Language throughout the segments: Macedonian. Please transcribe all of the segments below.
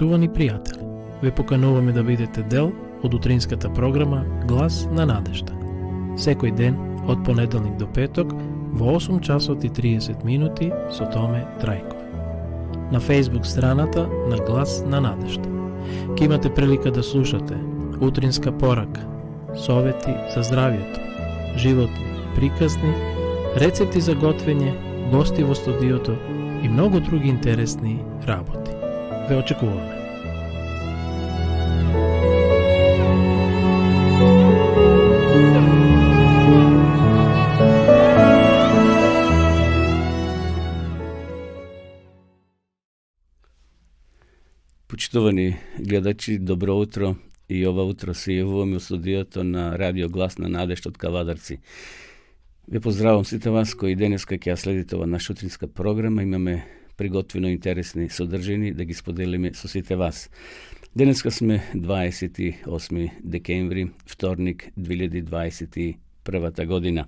Почитувани пријатели, ве покануваме да бидете дел од утринската програма Глас на надежда. Секој ден, од понеделник до петок, во 8 часот и 30 минути со Томе Трајков. На Facebook страната на Глас на надежда. Ке имате прилика да слушате утринска порака, совети за здравието, животни приказни, рецепти за готвење, гости во студиото и многу други интересни работи. Ве очекуваме. Почитувани гледачи, добро утро. И ова утро се јавуваме у студиото на Радио Глас на надежда од Кавадарци. Ве поздравам сите вас кои денеска ќе ја следите ова наша утринска програма. Имаме приготвено интересни содржини да ги споделиме со сите вас. Денеска сме 28 декември, вторник 2021 година.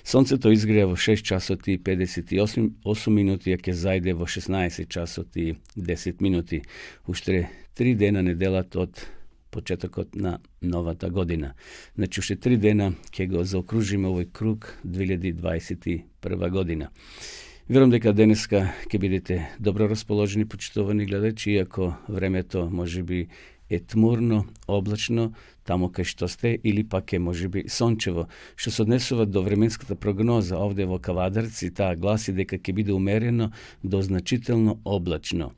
Сонцето изгреа во 6 часот и 58 минути, а ќе зајде во 16 часот и 10 минути. Уште 3 дена неделата од почетокот на новата година. Значи, уште 3 дена ќе го заокружиме овој круг 2021 година. Верувам дека денеска ќе бидете добро расположени, почитувани гледачи, иако времето можеби е тмурно, облачно, таму кај што сте, или пак е можеби сончево. Што се однесува до временската прогноза овде во Кавадарци, таа гласи дека ќе биде умерено до значително облачно.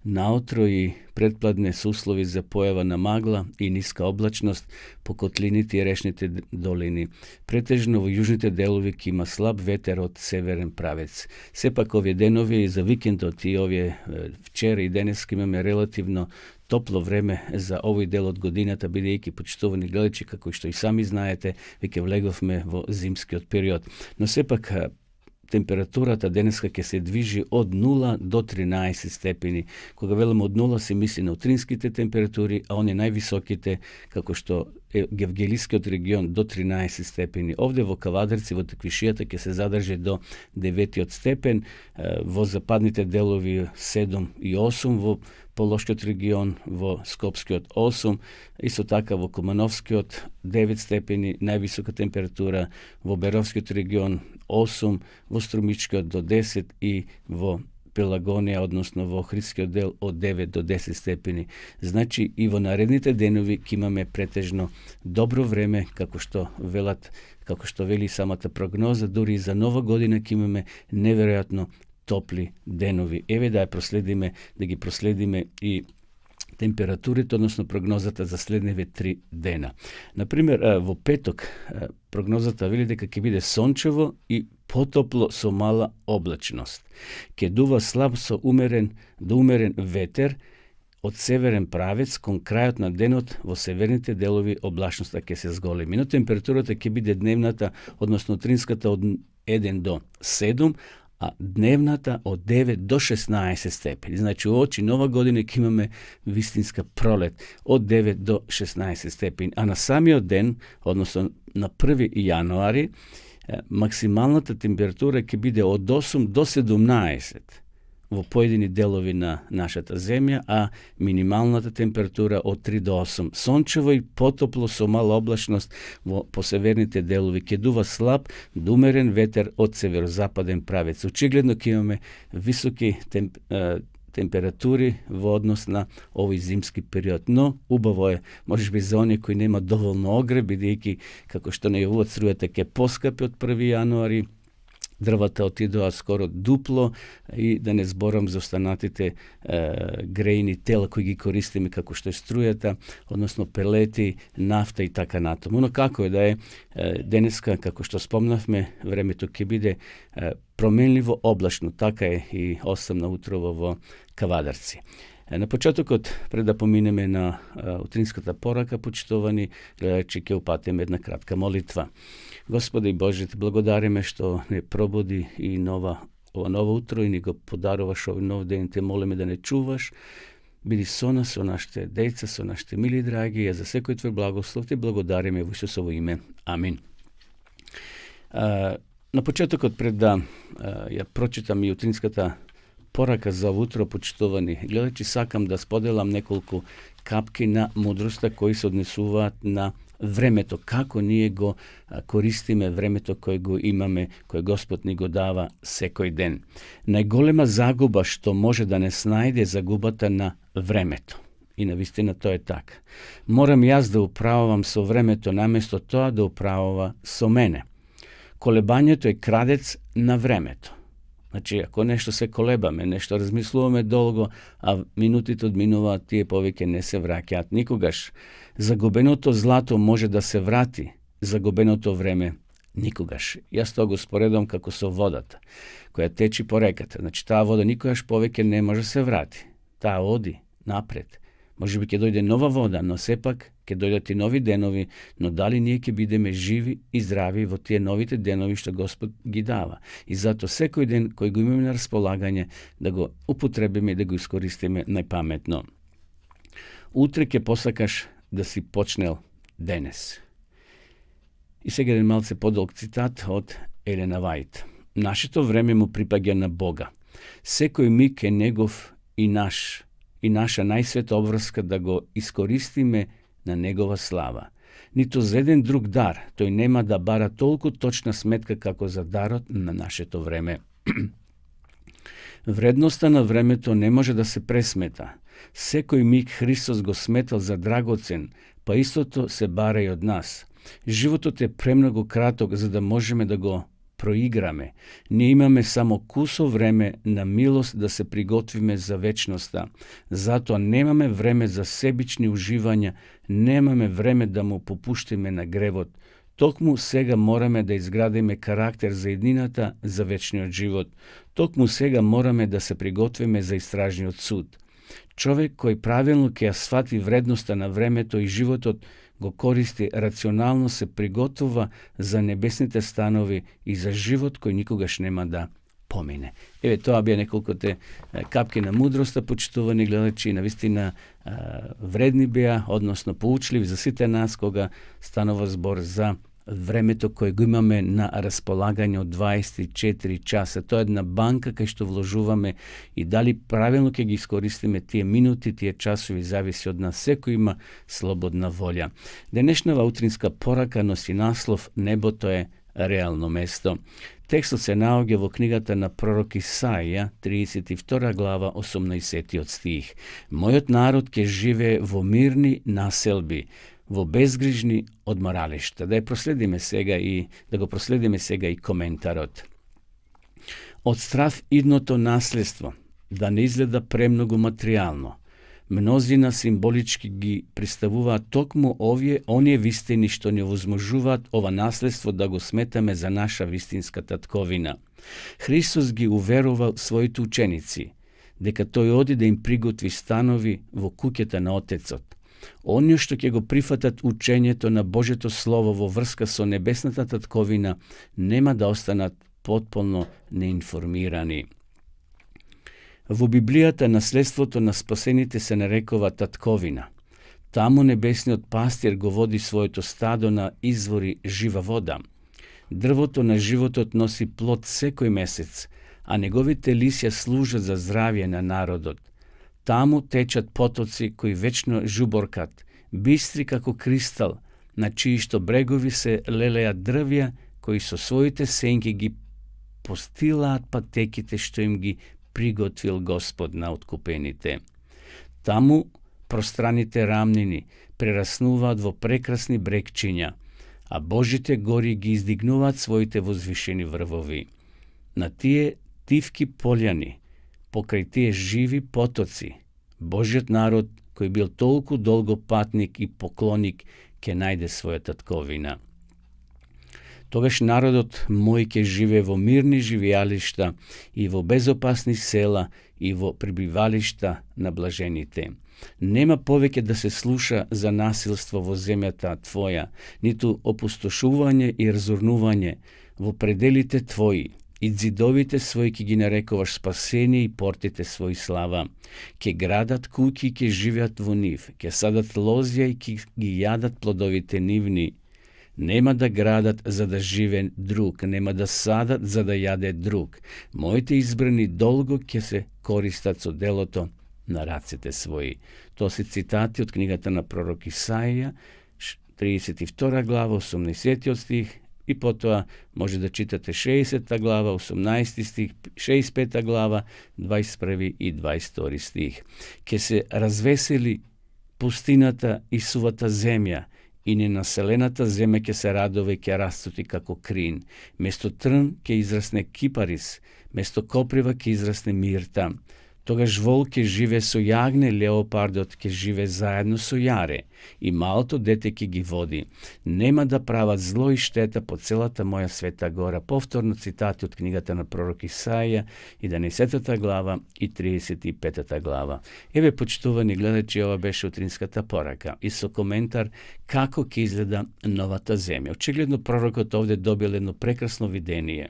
Наутро и предпладне се услови за појава на магла и ниска облачност по котлините и речните долини. Претежно во јужните делови ќе има слаб ветер од северен правец. Сепак овие денови и за викендот и овие вчера и денес имаме релативно топло време за овој дел од годината, бидејќи, почитувани гледачи, како што и сами знаете, веќе влеговме во зимскиот период. Но сепак температурата денеска ќе се движи од 0 до 13 степени. Кога веламе од 0 се мисли на утринските температури, а они највисоките, како што е Гевгелискиот регион, до 13 степени. Овде во Кавадарци, во Таквишијата, ќе се задржи до 9 степен, во западните делови 7 и 8, во Полошкиот регион, во Скопскиот 8, исто така во Кумановскиот 9 степени, највисока температура, во Беровскиот регион 8, во Струмичкиот до 10 и во Пелагонија, односно во Охридскиот дел од 9 до 10 степени. Значи и во наредните денови ќе имаме претежно добро време, како што вели самата прогноза, дури и за нова година ќе имаме неверојатно топли денови. Еве да ги проследиме и температурите, односно прогнозата за следневе 3 дена. Например, во петок прогнозата вели дека ќе биде сончево и потопло со мала облачност. Ќе дува слаб со умерен до умерен ветер од северен правец кон крајот на денот. Во северните делови облачноста ќе се зголеми, но температурата ќе биде дневната, односно утринската од 1 до 7, а дневната од 9 до 16 степени. Значи, уочи нова година ќе имаме вистинска пролет од 9 до 16 степени. А на самиот ден, односно на 1 јануари, максималната температура ќе биде од 8 до 17 во поедини делови на нашата земја, а минималната температура од 3 до 8. Сончево и потопло со мала облачност по северните делови. Ќе дува слаб до умерен ветер од северозападен правец. Очигледно ќе имаме високи температури во однос на овој зимски период. Но убаво е, можеби за оние кои нема доволно огрев, бидејќи како што најавуваат струјата ќе поскапи од 1 јануари, дрвата отидоа скоро дупло, и да не зборам за останатите грејни тела кои ги користиме, како што е струјата, односно пелети, нафта и така натаму. Но како е да е, денеска, како што спомнавме, времето ќе биде променливо облачно, така е и 8 на утрово во Кавадарци. На почетокот, пред да поминеме на утринската порака, почитувани гледачи, ќе упатиме една кратка молитва. Господи Боже, ти благодариме што не пробуди и ова ново утро и ни го подаруваш овој нов ден. Те молиме да не чуваш, биди со нас, со нашите деца, со нашите мили драги, а за секој твој благослов ти благодариме во Исусово име. Амин. На почетокот, пред да ја прочитам и утринската порака за утро, почитувани гледачи, сакам да споделам неколку капки на мудроста кои се однесуваат на времето, како ние го користиме времето кое го имаме, кое Господ ни го дава секој ден. Најголема загуба што може да не снајде загубата на времето. И навистина тоа е така. Морам јас да управувам со времето наместо тоа да управува со мене. Колебањето е крадец на времето. Значи, ако нешто се колебаме, нешто размислуваме долго, а минутите одминуваат, тие повеќе не се враќаат никогаш. Загубеното злато може да се врати, загубеното време никогаш. Јас тоа го споредувам како со водата, која течи по реката. Значи, таа вода никогаш повеќе не може да се врати. Таа оди напред. Може би ќе дојде нова вода, но сепак ќе дојдат и нови денови, но дали ние ќе бидеме живи и здрави во тие новите денови што Господ ги дава. И зато секој ден кој го имаме на располагање да го употребиме и да го искористиме најпаметно. Утре ќе посакаш да си почнел денес. И сега еден малце подолг цитат од Елена Вајт. Нашето време му припаѓа на Бога. Секој миг е негов и наш, и наша најсвета обврска да го искористиме на негова слава. Ниту за еден друг дар тој нема да бара толку точна сметка како за дарот на нашето време. Вредноста на времето не може да се пресмета. Секој миг Христос го сметал за драгоцен, па истото се бара и од нас. Животот е премногу краток за да можеме да го проиграме. Ние имаме само кусо време на милост да се приготвиме за вечноста. Затоа немаме време за себични уживања, немаме време да му попуштиме на гревот. Токму сега мораме да изградиме карактер за еднината, за вечниот живот. Токму сега мораме да се приготвиме за истражниот суд. Човек кој правилно ќе ја свати вредноста на времето и животот, го користи рационално, се приготвува за небесните станови и за живот кој никогаш нема да помине. Еве, тоа беа неколкоте капки на мудроста, почитувани гледачи, навистина вредни беа, односно поучливи за сите нас кога станува збор за времето кое го имаме на располагање од 24 часа. Тоа е една банка кај што вложуваме и дали правилно ќе ги искористиме тие минути, тие часови, зависи од нас. Секој има слободна волја. Денешнава утринска порака носи наслов "Небото е реално место". Текстот се наоѓа во книгата на пророк Исаија, 32 глава, 18 стих. Мојот народ ќе живее во мирни населби, во безгрижни одморалишта. Да го проследиме сега и коментарот. Од страв идното наследство, да не изгледа премногу материјално. Мнозина символички ги представуваат токму оние вистини што не возможуваат ова наследство да го сметаме за наша вистинска татковина. Христос ги уверувал своите ученици дека тој оди да им приготви станови во куќата на Отецот. Оние што ќе го прифатат учењето на Божето Слово во врска со небесната татковина нема да останат потполно неинформирани. Во Библијата наследството на спасените се нарекува татковина. Таму небесниот пастир го води своето стадо на извори жива вода. Дрвото на животот носи плод секој месец, а неговите лисја служат за здравје на народот. Таму течат потоци кои вечно жуборкат, бистри како кристал, на чиишто брегови се лелеат дрвја кои со своите сенки ги постилаат патеките што им ги приготвил Господ на откупените. Таму пространите рамнини прераснуваат во прекрасни брегчиња, а Божите гори ги издигнуваат своите возвишени врвови. На тие тивки полјани, покрај тие живи потоци, Божиот народ, кој бил толку долго патник и поклоник, ќе најде своја татковина. Тогаш народот мој ќе живее во мирни живеалишта и во безопасни села и во пребивалишта на блажените. Нема повеќе да се слуша за насилство во земјата твоја, ниту опустошување и разорнување во пределите твои. И зидовите своји ќе ги нарекуваш спасение и портите своји слава. Ќе градат куќи и ќе живеат во нив, ќе садат лозја и ќе ги јадат плодовите нивни. Нема да градат за да живе друг, нема да садат за да јаде друг. Моите избрани долго ќе се користат со делото на рацете своји. Тоа се цитати од книгата на пророк Исаија, 32 глава, 80 стих, и потоа може да читате 60 глава, 18 стих, 65 глава, 21 и 22 стих. Ке се развесели пустината и сувата земја, и ненаселената земја ќе се радове, ќе расцути како крин. Место трн ќе израсне кипарис, место коприва ќе израсне мирта. Тогаш вол ќе живе со јагне, леопардот ќе живе заедно со јаре, и малото дете ќе ги води. Нема да прават зло и штета по целата моја света гора. Повторно цитати од книгата на пророк Исаија, 11 глава и 35 глава. Еве, почитувани гледачи, ова беше утринската порака и со коментар како ќе изгледа новата земја. Очигледно пророкот овде добил едно прекрасно видение.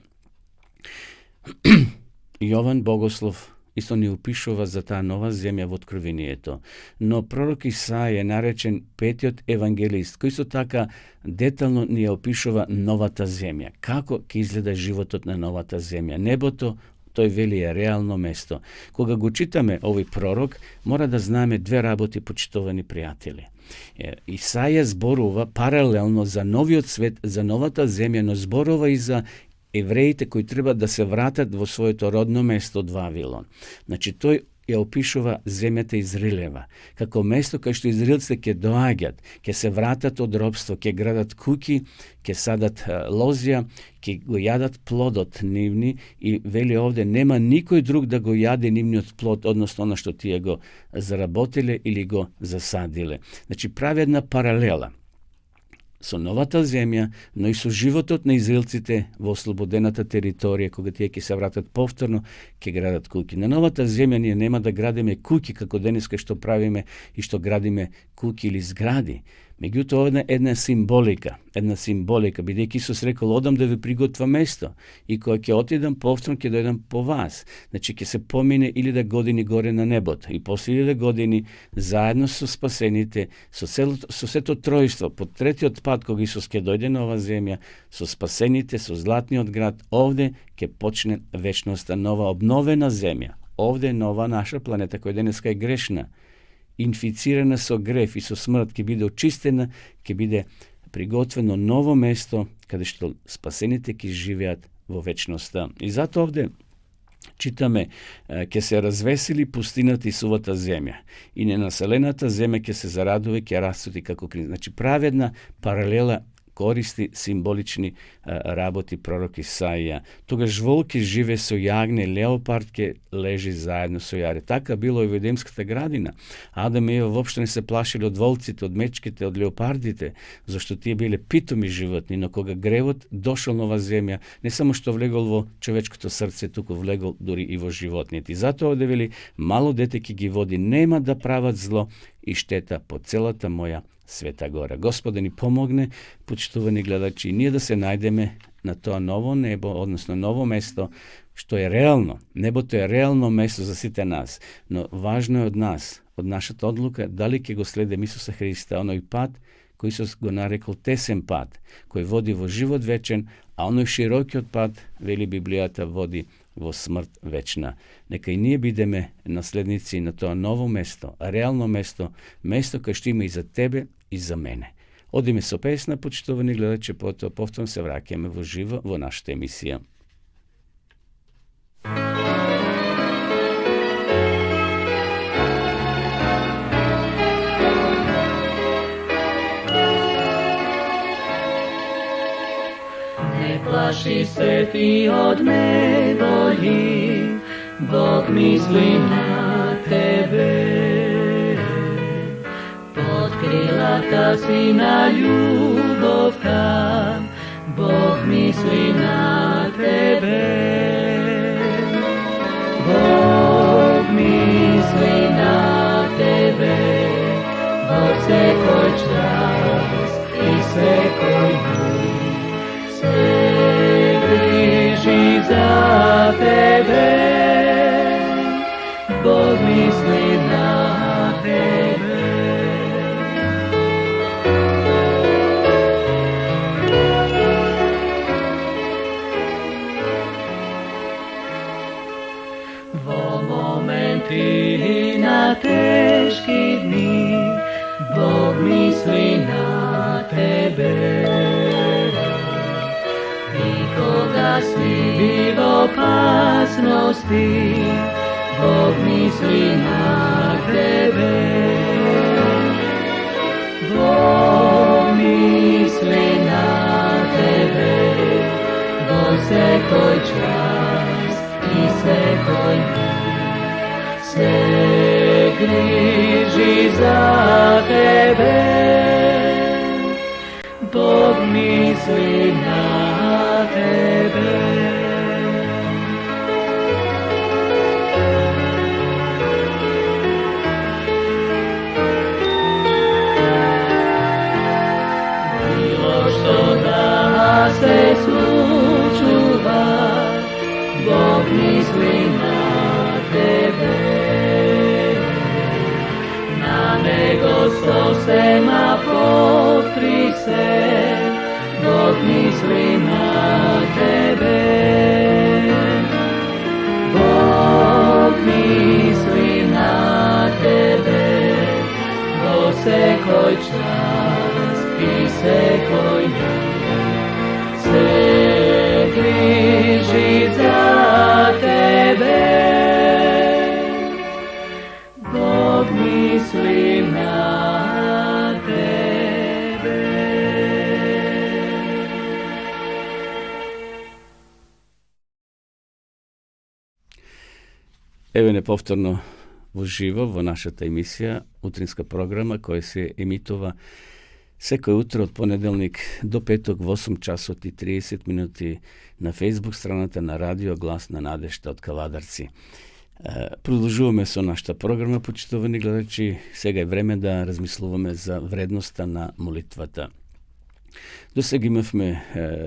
Јован Богослов исто ни опишува за таа нова земја во Откровението. Но пророк Исаија е наречен петиот евангелист, кој со така детално ни ја опишува новата земја. Како ќе изгледа животот на новата земја? Небото, тој вели, е реално место. Кога го читаме овој пророк, мора да знаеме две работи, почитувани пријатели. Исаија зборува паралелно за новиот свет, за новата земја, но зборува и за евреите кои треба да се вратат во своето родно место од Вавилон. Значи, тој ја опишува земјата Израилева, како место кај што израелците ќе доаѓат, ќе се вратат од робство, ќе градат куќи, ќе садат лозја, ќе го јадат плодот нивни, и вели овде нема никој друг да го јаде нивниот плод, односно она што тие го заработиле или го засадиле. Значи, прави една паралела со новата земја, но и со животот на израелците во ослободената територија, кога тие ќе се вратат повторно, ќе градат куќи. На новата земја ние нема да градиме куќи како денеска што правиме и што градиме куќи или згради. Меѓутоа, една символика, бидејќи Исус рекол, одам да ви приготвам место, и кога ќе отидам повторно, ќе дојдам по вас. Значи, ќе се помине 1000 години горе на небото, и после 1000 години, заедно со спасените, со сето тројство, по третиот пат, кога Исус ќе дојде на ова земја, со спасените, со златниот град, овде ќе почне вечноста, нова обновена земја. Овде е нова наша планета, која денеска е грешна, инфицирана со грев и со смрт, ќе биде очистена, ќе биде приготвено ново место, каде што спасените ќе живеат во вечноста. И затоа овде читаме, ќе се развесели пустината и сувата земја, и ненаселената земја ќе се зарадува, ќе расцути како крин. Значи, прави една паралела, користи символични работи пророк Исаија. Тогаш вол ќе живе со јагне, леопард ќе лежи заедно со јаре. Така било и во Едемската градина. Адам и Ева воопшто не се плашили од волците, од мечките, од леопардите, зашто тие биле питоми животни, но кога гревот дошол на оваа земја, не само што влегол во човечкото срце, туку влегол дури и во животните. И затоа овде вели, мало дете ќе ги води, нема да прават зло и штета по целата моја света гора. Господе ни помогне, почитувани гледачи, ние да се најдеме на тоа ново небо, односно ново место, што е реално. Небото е реално место за сите нас, но важно е од нас, од нашата одлука, дали ќе го следем Исуса Христа, оној пат кој Исус го нарекол тесен пат, кој води во живот вечен, а оној широкиот пат, вели Библијата, води во смрт вечна. Нека и ние бидеме наследници на тоа ново место, реално место, место кое што има и за тебе и за мене. Одиме со песна, почитувани гледачи, потоа повторно се враќаме во живо во нашата емисија. Плаши се ти од недоли, Бог мисли на тебе. Под крилата си на љубовта, Бог мисли на тебе. Бог мисли на тебе во секој час и секој миг. Се грижи за тебе, Бог мисли на тебе. momenty, na teški dni, Bog misli na tebe. I koga si v opasnosti, Bog misli na tebe. Bog misli na tebe, vo sekoj čas i sekoj dni. Se griži za tebe, Bog misli na tebe. Bilo što da se slučuva, Bog misli na tebe. Na nego sosema potri se, Bog misli na tebe. Bog misli na tebe, vo sekoj čas i sekoj dan. Se griži za tebe, Bog misli na tebe. Evo nepovtorno uživo vo našата emisija, utrinska programa koja se emitova sekoj utro od ponedeljnik do petok v 8 časov i 30 minuti na Facebook straната na Radio Glas na Надежда od Kavadarci. Продолжуваме со нашата програма, почитувани гледачи. Сега е време да размислуваме за вредноста на молитвата. До сега имавме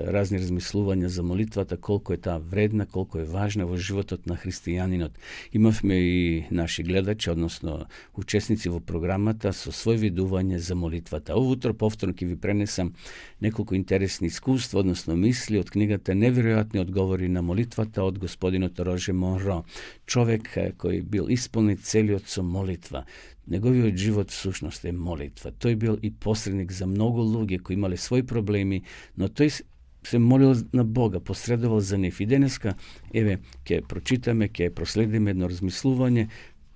разни размислувања за молитвата, колко е таа вредна, колко е важна во животот на христијанинот. Имавме и наши гледачи, односно учесници во програмата со свој видување за молитвата. Ово утро повторно ќе ви пренесам неколку интересни искуства, односно мисли од книгата Неверојатни одговори на молитвата од господинот Роже Монро. Човек кој бил исполнет целиот со молитва. Неговиот живот всушност е молитва. Тој бил и посредник за многу луѓе кои имале своји проблеми, но тој се молил на Бога, посредувал за нив. И денеска, еве, ќе прочитаме, ќе проследиме едно размислување,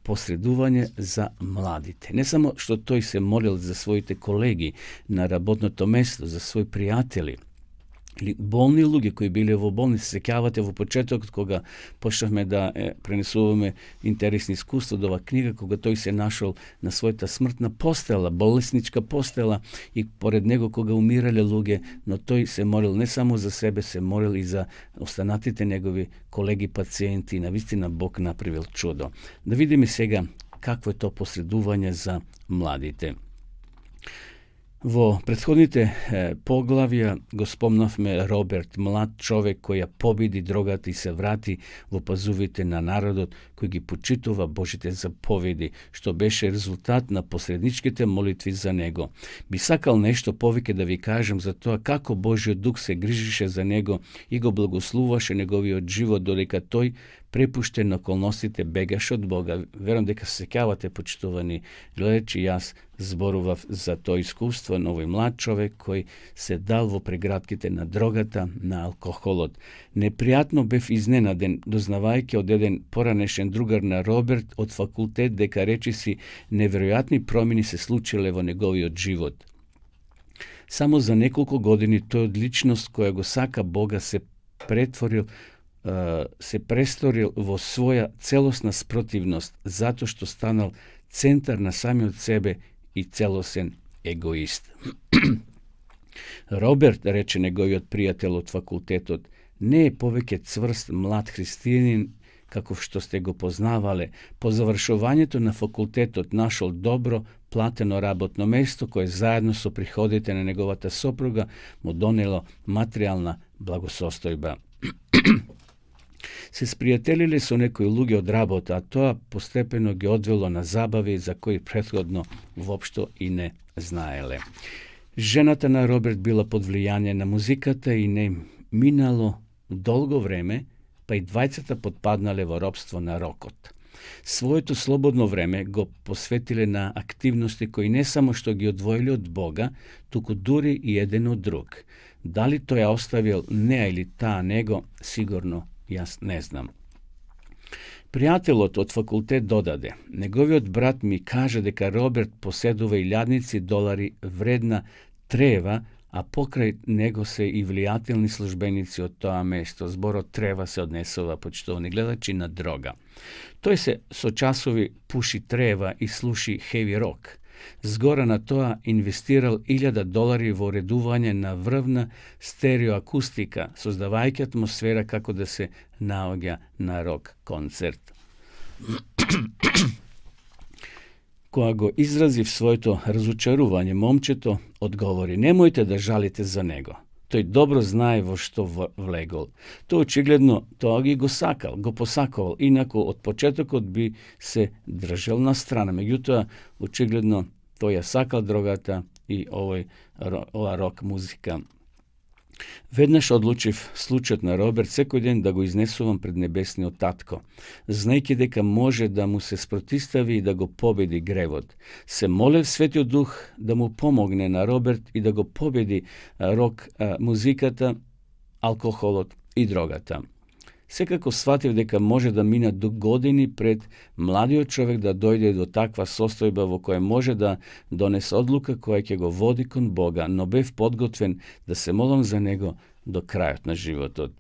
посредување за младите. Не само што тој се молил за своите колеги на работното место, за своји пријатели, или болни луѓе кои биле во болница. Се сеќавате во почетокот кога почнавме да пренесуваме интересни искуства од оваа книга, кога тој се нашол на својата смртна постела, болесничка постела, и поред него кога умирале луѓе, но тој се молил не само за себе, се молил и за останатите негови колеги пациенти. Навистина Бог направил чудо. Да видиме сега какво е то посредување за младите. Во претходните поглавја го спомнавме Роберт, млад човек кој ја победи дрогата и се врати во пазувите на народот, кој ги почитува Божите заповеди, што беше резултат на посредничките молитви за него. Би сакал нешто повеќе да ви кажам за тоа како Божиот дух се грижише за него и го благословуваше неговиот живот, додека тој препуштен на околностите бегаше од Бога. Верам дека се сеќавате, почитувани гледачи, јас зборував за тоа искуство на овој млад човек кој се дал во прегратките на дрогата, на алкохолот. Непријатно бев изненаден, дознавајќи од еден поранешен другар на Роберт од факултет дека речиси неверојатни промени се случиле во неговиот живот. Само за неколку години тој од личност која го сака Бога се престорил во своја целосна спротивност, затоа што станал центар на самиот себе и целосен егоист. Роберт, рече неговиот пријател од факултетот, не е повеќе цврст млад христијанин каков што сте го познавале. По завршувањето на факултетот нашол добро платено работно место кое заедно со приходите на неговата сопруга му донело материјална благосостојба. Се спријателиле со некои луѓе од работа, а тоа постепено ги одвело на забави за кои претходно воопшто и не знаеле. Жената на Роберт била под влијание на музиката и не минало долго време, па и двајцата подпаднале во робство на рокот. Своето слободно време го посветиле на активности кои не само што ги одвоили од Бога, туку дури и еден од друг. Дали тој ја оставил неа или таа него, сигурно јас не знам. Пријателот од факултет додаде, неговиот брат ми кажа дека Роберт поседува $1000 вредна трева, а покрај него се и влијателни службеници од тоа место. Зборот трева се однесува, почитувани гледачи, на дрога. Тој се со часови пуши трева и слуши хеви рок. Згора на тоа инвестирал $1000 во уредување на врвна стереоакустика, создавајќи атмосфера како да се наоѓа на рок концерт. Кога го изразив своето разучарување, момчето одговори: немојте да жалите за него. Тој добро знае во што влегол. Тој очигледно тоа го сакал, го посакувал, инаку од почетокот би се држал на страна. Меѓутоа, очигледно тој ја сакал дрогата и ова рок музика. Веднаш одлучив случајот на Роберт секој ден да го изнесувам пред небесниот татко, знајќи дека може да му се спротистави и да го победи гревот. Се молев Светиот Дух да му помогне на Роберт и да го победи рок музиката, алкохолот и дрогата. Секако сватив дека може да минат години пред младиот човек да дојде до таква состојба во која може да донесе одлука која ќе го води кон Бога, но бев подготвен да се молам за него до крајот на животот.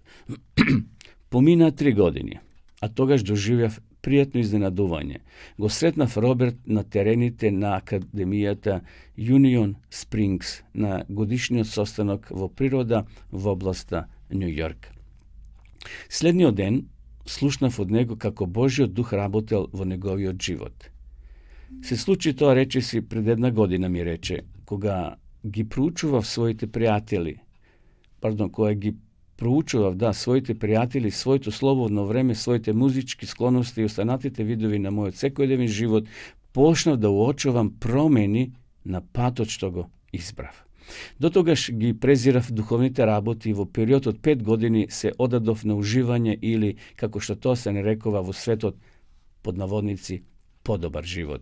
Помина 3 години, а тогаш доживев пријатно изненадување. Го сретнав Роберт на терените на Академијата Union Springs на годишниот состанок во природа во областа Њу Јорк. Следниот ден слушнав од него како Божиот Дух работел во неговиот живот. Се случи тоа, речиси, пред 1 година, ми рече, кога ги проучував своите пријатели, своите пријатели, своето слободно време, своите музички склоности и останатите видови на мојот секојдневен живот, почнав да уочувам промени на патот што го избрав. Дотогаш ги презирав духовните работи и во период од 5 години се одадов на уживање или, како што тоа се нарекува во светот, под наводници, подобар живот.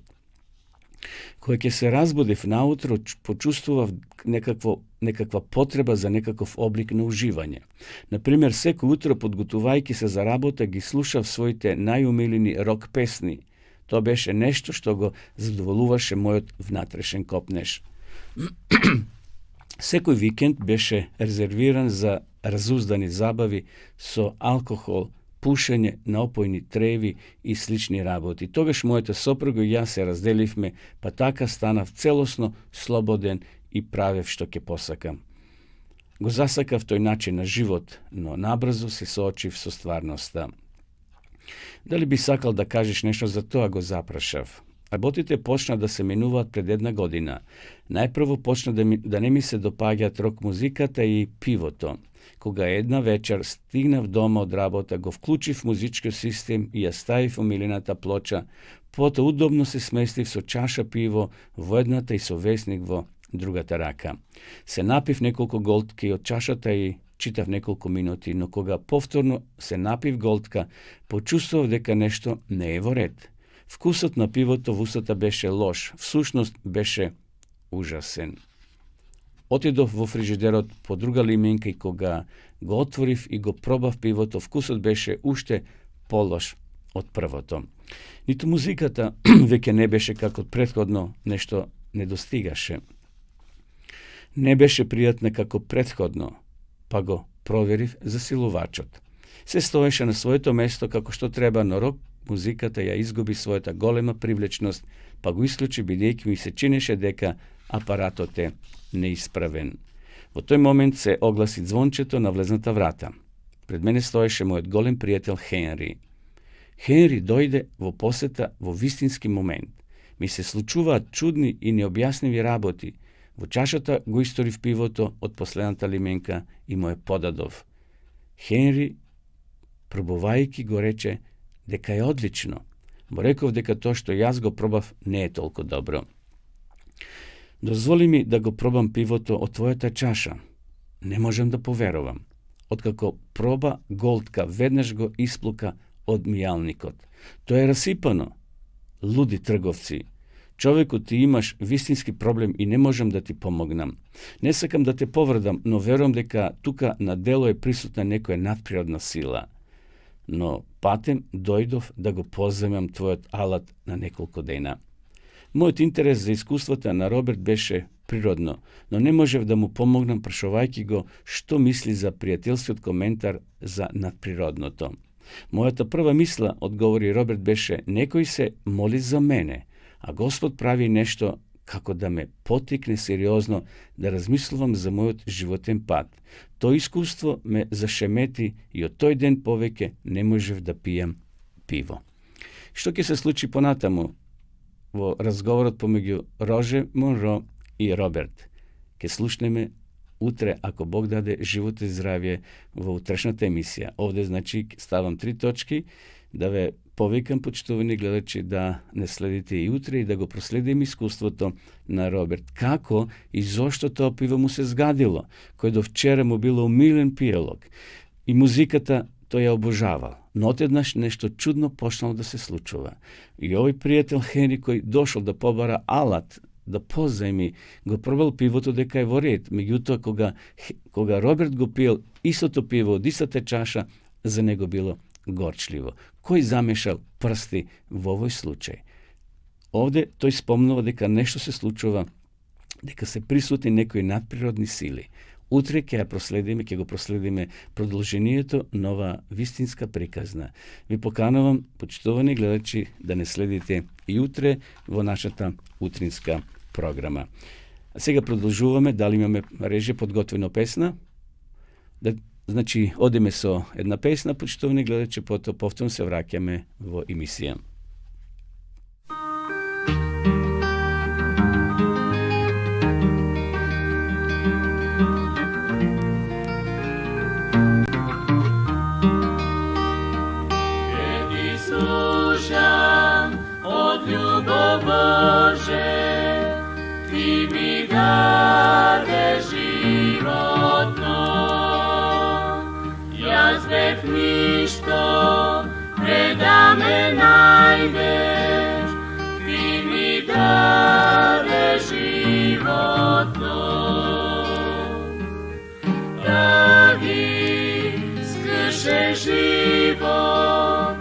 Кога ќе се разбудив наутро, почувствував некаква потреба за некаков облик на уживање. Например, секој утро подготувајќи се за работа, ги слушав своите најумилени рок песни. Тоа беше нешто што го задоволуваше мојот внатрешен копнеж. Секој викенд беше резервиран за разуздани забави со алкохол, пушење на опојни треви и слични работи. Тогаш мојата сопруга и јас се разделивме, па така станав целосно слободен и правев што ќе посакам. Го засакав тој начин на живот, но набрзо се соочив со стварноста. Дали би сакал да кажеш нешто за тоа, го запрашав. Работите почна да се менуваат пред 1 година. Најпрво почна да не ми се допаѓаат рок музиката и пивото. Кога една вечер стигнав дома од работа, го вклучив музичкиот систем и ја ставив омилената плоча, потоа удобно се сместив со чаша пиво во едната и со весник во другата рака. Се напив неколку голтки од чашата и читав неколку минути, но кога повторно се напив голтка, почувствував дека нешто не е во ред. Вкусот на пивото во устата беше лош, всушност беше ужасен. Отидов во фрижидерот по друга лименка и кога го отворив и го пробав пивото, вкусот беше уште полош од првото. Ниту музиката веќе не беше како претходно, нешто недостигаше. Не беше пријатна како претходно, па го проверив засилувачот. Се стоеше на своето место како што треба, но рок музиката ја изгуби својата голема привлечност, па го исклучи бидејќи ми се чинеше дека апаратот е неисправен. Во тој момент се огласи звончето на влезната врата. Пред мене стоеше мојот голем пријател Хенри. Хенри дојде во посета во вистински момент. Ми се случуваат чудни и необјасневи работи. Во чашата го историв пивото од последната лименка и му е подадов. Хенри, пробувајќи, го рече дека е одлично. Му реков дека тоа што јас го пробав не е толку добро. Дозволи ми да го пробам пивото од твојата чаша. Не можам да поверувам. Откако проба голтка, веднаш го исплука одмијалникот. Тоа е расипано. Луди трговци. Човеку, ти имаш вистински проблем и не можам да ти помогнам. Не сакам да те повредам, но верувам дека тука на дело е присутна некоја надприродна сила. Но патем дојдов да го поземам твојот алат на неколку дена. Мојот интерес за искуствата на Роберт беше природно, но не можев да му помогнам прашувајќи го што мисли за пријателскиот коментар за надприродното. Мојата прва мисла, одговори Роберт, беше: некој се моли за мене, а Господ прави нешто како да ме потикне сериозно да размислувам за мојот животен пат. Тој искуство ме зашемети и од тој ден повеќе не можев да пијам пиво. Што ќе се случи понатаму во разговорот помеѓу Роже Монро и Роберт? Ке слушнеме утре, ако Бог даде живот и здравје, во утрешната емисија. Овде, значи, ставам 3 точки, да ве повикам, почитувани гледачи, да не следите и утре и да го проследим искуството на Роберт. Како и зошто тоа пиво му се згадило, кој до вчера му било умилен пиелог. И музиката тој ја обожавал. Но одеднаш нешто чудно почнало да се случува. И овој пријател Хенри, кој дошол да побара алат, да позајми, го пробал пивото дека е во ред. Меѓутоа, кога Роберт го пиел истото пиво од истата чаша, за него било горчливо. Кој замешал прсти во овој случај? Овде тој спомнува дека нешто се случува, дека се присутни некои надприродни сили. Утре ќе го проследиме продолжението на ова вистинска приказна. Ви поканувам, почитувани гледачи, да не следите и утре во нашата утринска програма. А сега продолжуваме, дали имаме реже подготвена песна? Значи, одиме со една песна, почитувани гледачи, потоа повторно се враќаме во емисија. Боже, Ти ми даде животно, јас бев ништо, преда ме најдеш, Ти ми даде животно. Да ги скршен живот,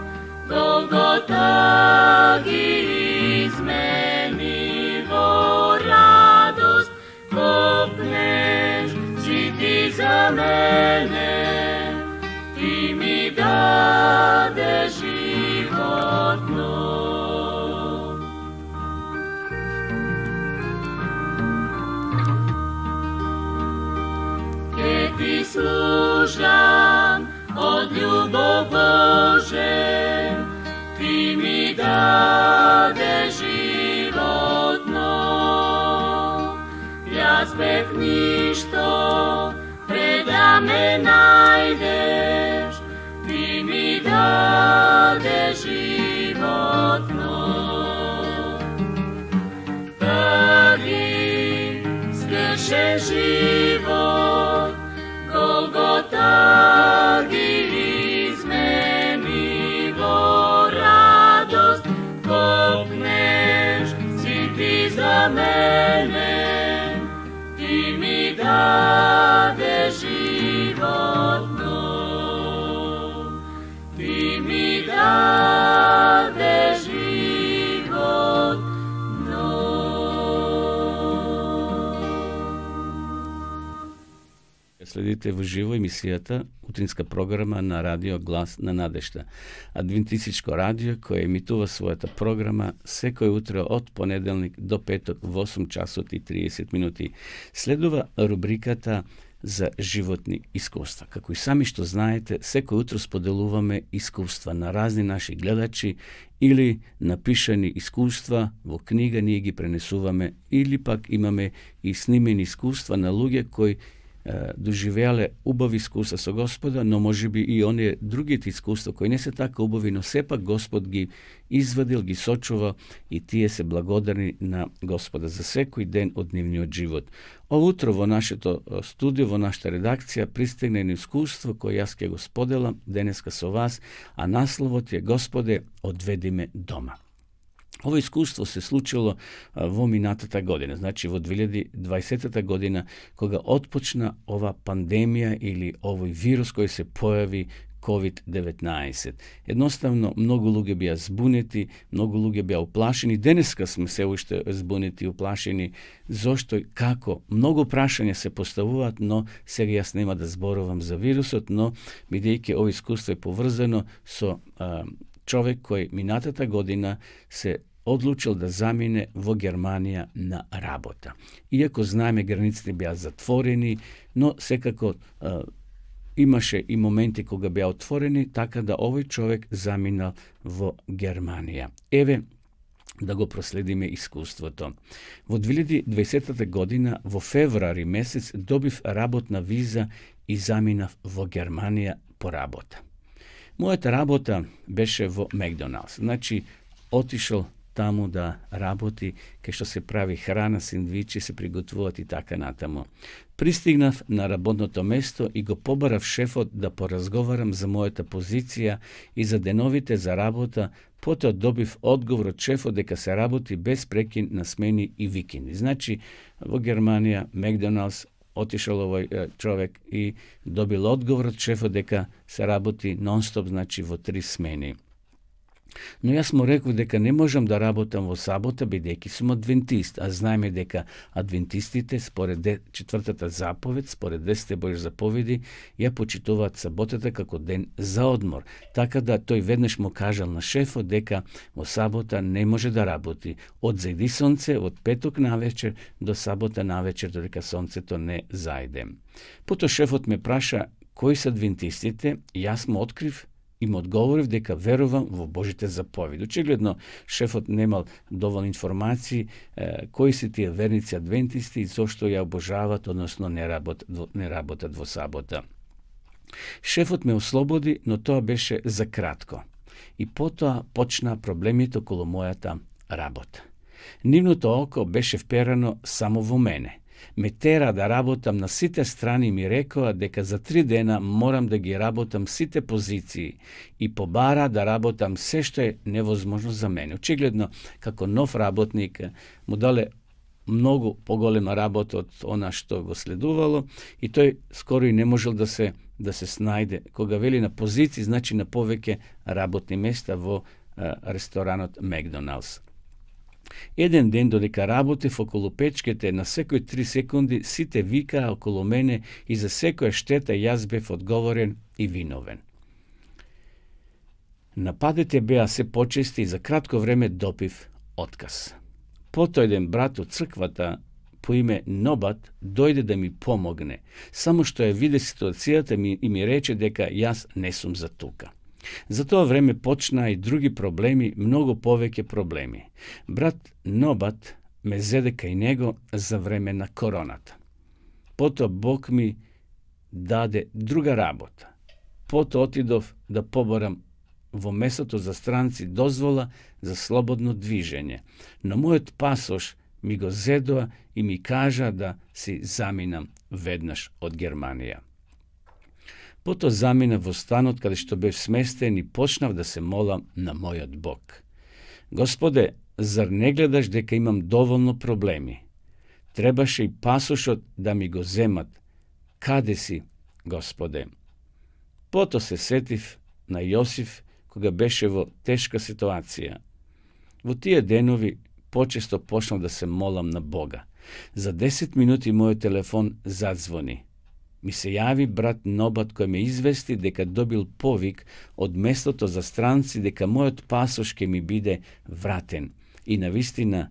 Голгота ги измени во радост, копнеш си Ти за мене, Ти ми даде животно. Ке Ти служам од љубов Боже, Ти ми даде животно. Јас бев ништо, преда ме најдеш, Ти ми даде животно. Таги скршен живот, Голгота ги измени во радост, копнеш си Ти за мене, Ти ми даде животно. Ти ми даде животно. Следите во живо емисијата, утринска програма на радио Глас на надежта. Адвентистичко радио кој емитува својата програма секој утре од понеделник до петок во 8 часот и 30 минути. Следува рубриката за животни искуства. Како и сами што знаете, секој утро споделуваме искуства на разни наши гледачи или напишани искуства во книга, ние ги пренесуваме, или пак имаме и снимени искуства на луѓе кои доживеале убави искуства со Господа, но може би и оние другите искуства кои не се така убави, но сепак Господ ги извадил, ги сочува и тие се благодарни на Господа за секој ден од нивниот живот. Утро во нашето студио, во нашата редакција пристигна едно искуство кој јас ќе го споделам денеска со вас, а насловот е Господе, одведи ме дома. Ово искуство се случило во минатата година, значи во 2020 година, кога отпочна ова пандемија или овој вирус кој се појави COVID-19. Едноставно, многу луѓе беа збунети, многу луѓе беа уплашени. Денеска сме се уште збунети и уплашени. Зошто и како? Многу прашања се поставуваат, но сега јас нема да зборувам за вирусот, но бидејќи ово искуство е поврзано со човек кој минатата година се одлучил да замине во Германија на работа. Иако знаеме границите беа затворени, но секако имаше и моменти кога беа отворени, така да овој човек заминал во Германија. Еве да го проследиме искуството. Во 2020 година, во февруари месец, добив работна виза и заминав во Германија по работа. Мојата работа беше во Макдоналдс. Значи, отишол таму да работи, кај што се прави храна, сендвичи, се приготвуваат и така натаму. Пристигнав на работното место и го побарав шефот да поразговарам за мојата позиција и за деновите за работа. Потоа добив одговор од шефот дека се работи без прекин на смени и викенди. Значи, во Германија, Макдоналдс, отишол овој човек и добил одговор од шефот дека се работи нон-стоп, значи во 3 смени. Но јас му реков дека не можам да работам во сабота, бидејќи сум адвентист, а знаеме дека адвентистите, според 4-та заповед, според 10 Божји заповеди, ја почитуваат саботата како ден за одмор. Така да тој веднаш му кажал на шефот дека во сабота не може да работи. Од зајди сонце, од петок навечер до сабота навечер, додека сонцето не зајде. Потоа шефот ме праша кои се адвентистите, јас му открив и му одговорив дека верувам во Божите заповеди. Очигледно, шефот немал доволно информации кои се тие верници адвентисти и зошто ја обожават, односно не работат во сабота. Шефот ме ослободи, но тоа беше за кратко. И потоа почна проблемите околу мојата работа. Нивното око беше вперено само во мене. Ме тера да работам на сите страни и ми рекоа дека за 3 дена морам да ги работам сите позиции и побара да работам се што е невозможно за мене. Очигледно, како нов работник, му дале многу поголема работа од она што го следувало и тој скоро и не можел да се снајде. Кога вели на позиции, значи на повеќе работни места во ресторанот Макдоналдс. Еден ден додека работев околу печките, на секој 3 секунди сите викаа околу мене и за секоја штета јас бев одговорен и виновен. Нападите беа се почести и за кратко време допив отказ. Потоа еден брат од црквата по име Нобат дојде да ми помогне, само што ја виде ситуацијата и ми рече дека јас не сум за тука. За тоа време почнаа и други проблеми, многу повеќе проблеми. Брат Нобат ме зеде кај него за време на короната. Потоа Бог ми даде друга работа. Потоа отидов да побарам во местото за странци дозвола за слободно движење. Но мојот пасош ми го зедоа и ми кажа да си заминам веднаш од Германија. Потоа заминав во станот каде што бев сместен и почнав да се молам на мојот Бог. Господе, зар не гледаш дека имам доволно проблеми? Требаше и пасошот да ми го земат. Каде си, Господе? Потоа се сетив на Јосиф кога беше во тешка ситуација. Во тие денови почесто почнав да се молам на Бога. За 10 минути мојот телефон задзвони. Ми се јави брат Нобат кој ме извести дека добил повик од местото за странци дека мојот пасош ќе ми биде вратен. И навистина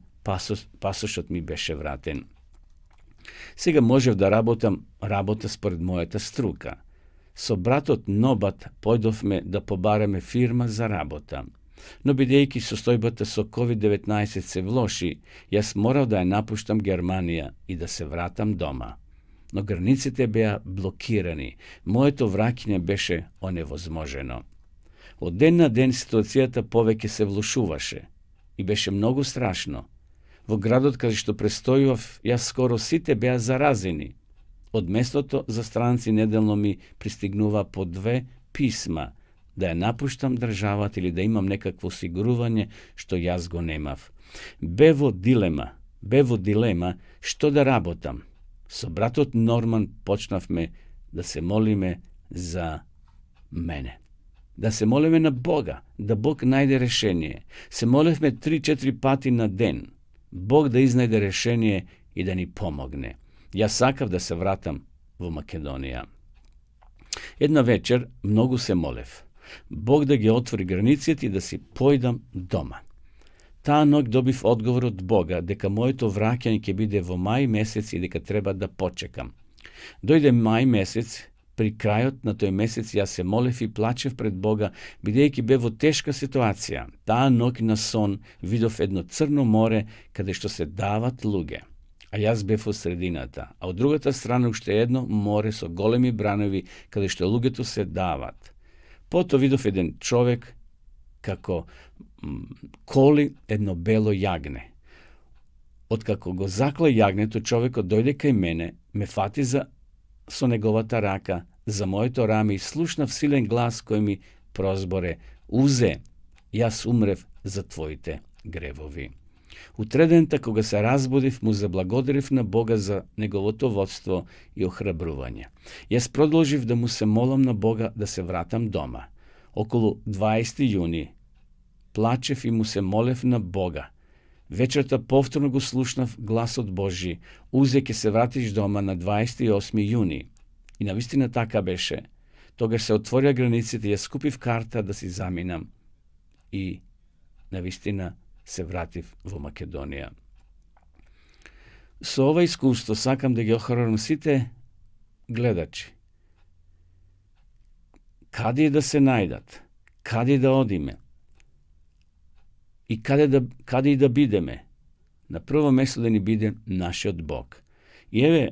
пасошот ми беше вратен. Сега можев да работам работа според мојата струка. Со братот Нобат појдовме да побараме фирма за работа. Но бидејќи состојбата со COVID-19 се влоши, јас морав да ја напуштам Германија и да се вратам дома. но границите беа блокирани. Моето враќање беше оневозможено. Од ден на ден ситуацијата повеќе се влошуваше и беше многу страшно. Во градот каде што престојував, јас скоро сите беа заразени. Од местото за странци неделно ми пристигнува по 2 писма да ја напуштам државата или да имам некакво осигурување што јас го немав. Бе во дилема што да работам. Со братот Норман почнавме да се молиме за мене. Да се молиме на Бога, да Бог најде решение. Се молевме 3-4 пати на ден. Бог да изнајде решение и да ни помогне. Јас сакав да се вратам во Македонија. Една вечер многу се молев. Бог да ги отвори границите и да си појдам дома. Таа ноќ добив одговор од Бога дека моето враќање ќе биде во мај месец и дека треба да почекам. Дојде мај месец, при крајот на тој месец јас се молев и плачев пред Бога, бидејќи бе во тешка ситуација. Таа ноќ на сон видов едно црно море каде што се дават луѓе. А јас бев во средината, а од другата страна уште едно море со големи бранови каде што луѓето се дават. Потоа видов еден човек како коли едно бело јагне. Откако го закле јагнето, човекот дојде кај мене, ме фати со неговата рака за моето раме и слушнав силен глас кој ми прозборе: "Узе, јас умрев за твоите гревови." Утредента кога се разбудив, му заблагодарив на Бога за неговото водство и охрабрување. Јас продолжив да му се молам на Бога да се вратам дома. Околу 20 јуни плачев и му се молев на Бога. Вечерта повторно го слушнав гласот Божи: "Узе, ќе се вратиш дома на 28 јуни." И навистина така беше. Тогаш се отворија границите, јас купив карта да си заминам и навистина се вратив во Македонија. Со ова искуство сакам да ги охрабрам сите гледачи. Каде да се најдат, каде да одиме и каде и да бидеме, на прво место да ни биде нашиот Бог. И еве,